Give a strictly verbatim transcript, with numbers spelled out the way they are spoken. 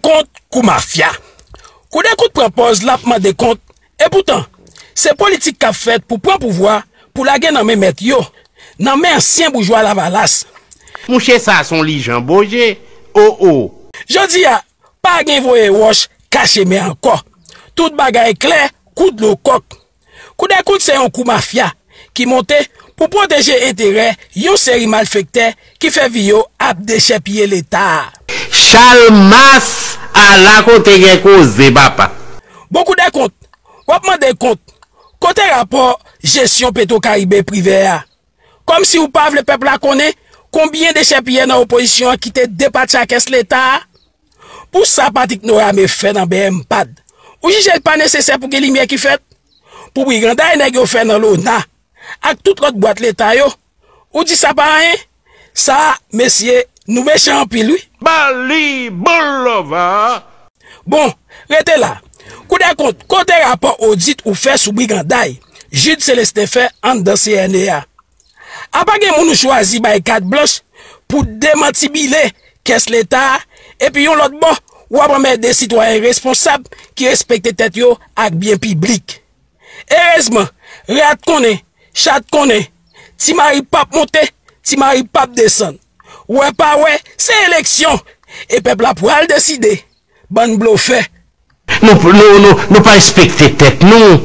Kont kou mafya. Koudèkont pran pòz l ap mande kont, epoutan, se politik k ap fèt pou pran pouvwa, pou lage nan men mèt yo, nan men ansyen boujwa Lavalas. Mouche sa se yon lijan boje, o o. Jodi a, pa gen voye wòch kache men ankò. Tout bagay klè kou dlo kòk. Koudèkont se yon kou mafya ki monte pou pwoteje enterè yon seri malfektè ki fè vi yo ap dechèpiye Leta a. Chalmas, ala kote gen koze, papa. Bon, koudèkont, w ap mande kont, kote rapò jesyon Petwokaribe prive a? Kòmsi w pa vle pèp la konnen konbyen dechèpiyè nan opozisyon an ki te depatcha kès Leta a? Pou sa Patrick Norame fè nan B M pad, ou jije l pa nesesè pou gen limyè ki fèt? Pou briganday nèg yo fè nan lona ak tout lòt bwat Leta yo, ou di sa pa anyen? Sa, mesye, nou mechan anpil wi. Bali, bon lova. Bon, rete la. Koudèkont, kote rapò odit ou fè sou briganday Jude Célestin fè anndan C N E a? Apa gen moun ou chwazi bay kat blanch pou demantibile kès Leta a, epi yon lòt bò, w ap anmède sitwayen responsab ki respekte tèt yo ak byen piblik. Erezman, rat konnen, chat konnen, ti mari p ap monte, ti mari p ap desann. Wè pa wè, se eleksyon, e pèp la pral deside. Bann blofè. Nou, nou, nou, nou pa respekte tèt nou.